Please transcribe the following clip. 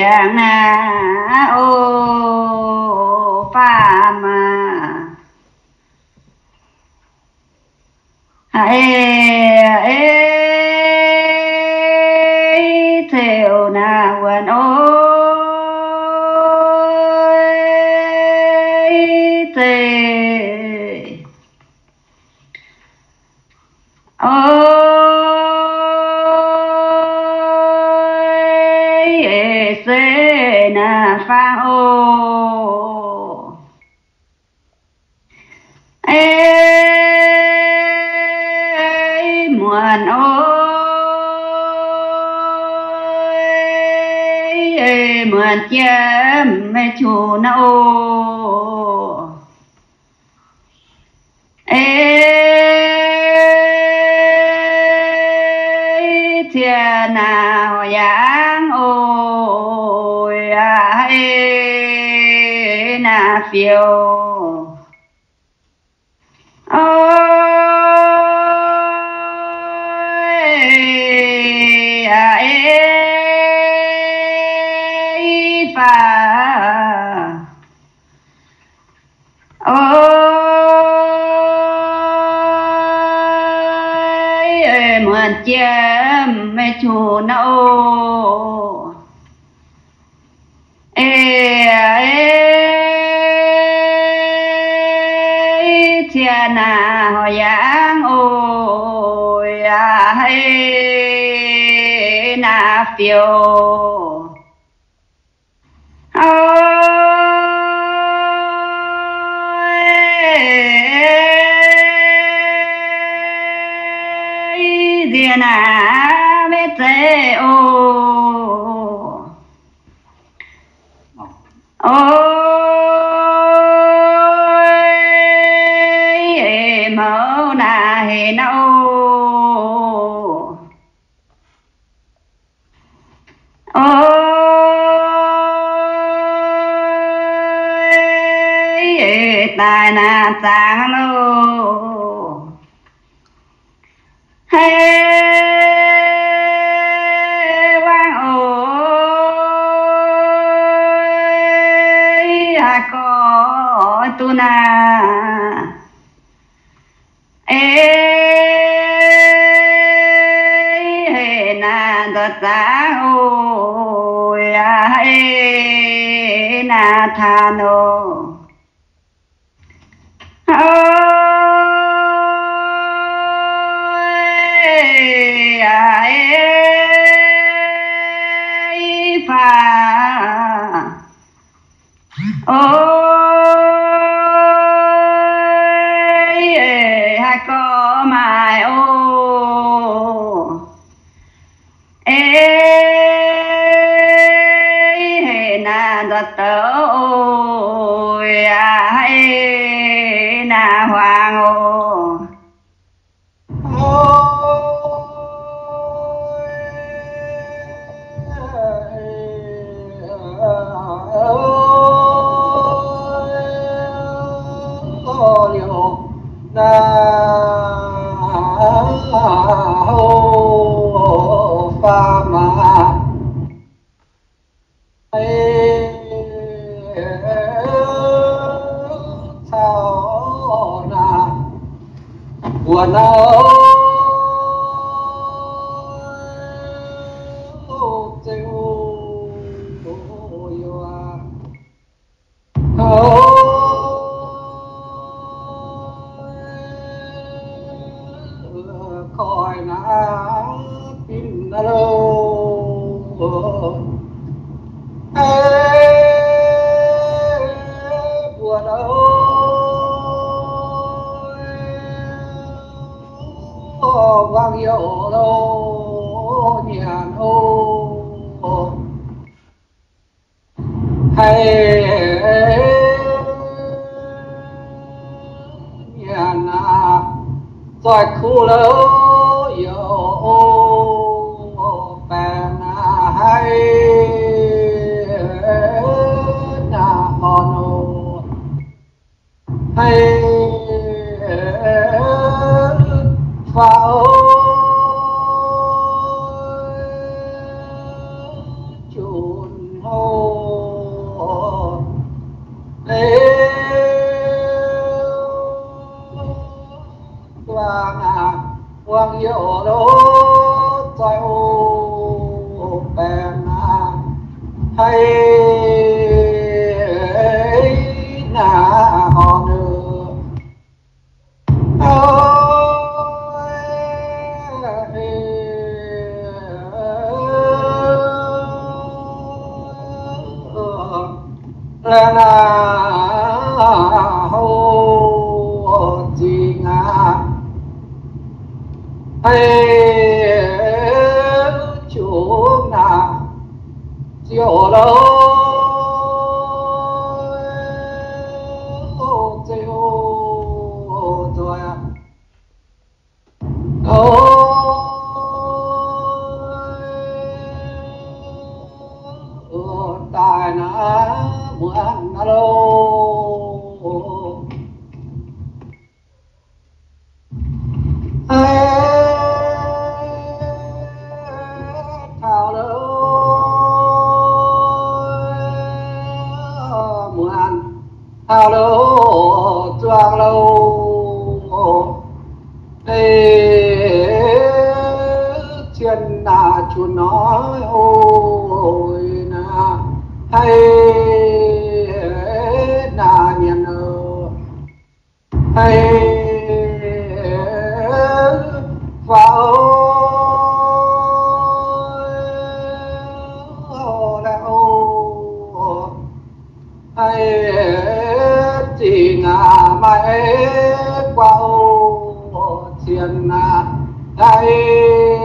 ziangx naaiv oc, faam aac. Haiz ei ceu naaiv wuonx oix zeiv oix ei se naaiv faang oc. Ei muonz oc, ei muonz jiem meih qunx naaiv oc. Ei cien naaiv horqc yaangv oc, aav ei naaiv fioux oc, aav ei faam oc, ei muonz jiem meih qunx naaiv oc. Ei cien naaiv horqc yaangv oc, aav ei naaiv fioux oc, nziex naaiv maiv zeiz oc. Oc, mouz naaiv hec naaiv oc. Oc, daaih naaiv zaangc loh. Hei, wangv oc, haaix gorx duqv naaiv? Ei, hei, naaiv nzoih zaangv oc, aav ei naaiv taan oc. Oc, aav ei faam oc, haaix gorx maaih oc. Ei, hei, naaiv nzoih douz oc, aav ei naaiv huaang oc. Liuz naaiv faam aac, caux naaiv wuonx naaiv zeu yuoqc. Koi naaiv binc naaiv loh. Ei, mbuo oc, wangv youh loh nyanc oc. Haiz nyanc naaiv zoih kuv louh youh oc, baengc naaiv haiz naaiv orn oc. Haiz faaux oc, junc hlo Zoih o, baengh aqv, haiz naaiv horngh nor, laengz naaiv houv zingh aqv. Haiz qungx naaiv ziouc loz, ziouc zoih aqv. Daaih naaiv muonz naaiv loh. Haiz taux loh, muonz taux loh, zuangx loh, ei, cien naaic qunx noic oc, naaiv haiz naaic nyanc oc. Haiz faaux laengz oc. Haiz zingh aqv, maaih guaax oc, cien aqv, haiz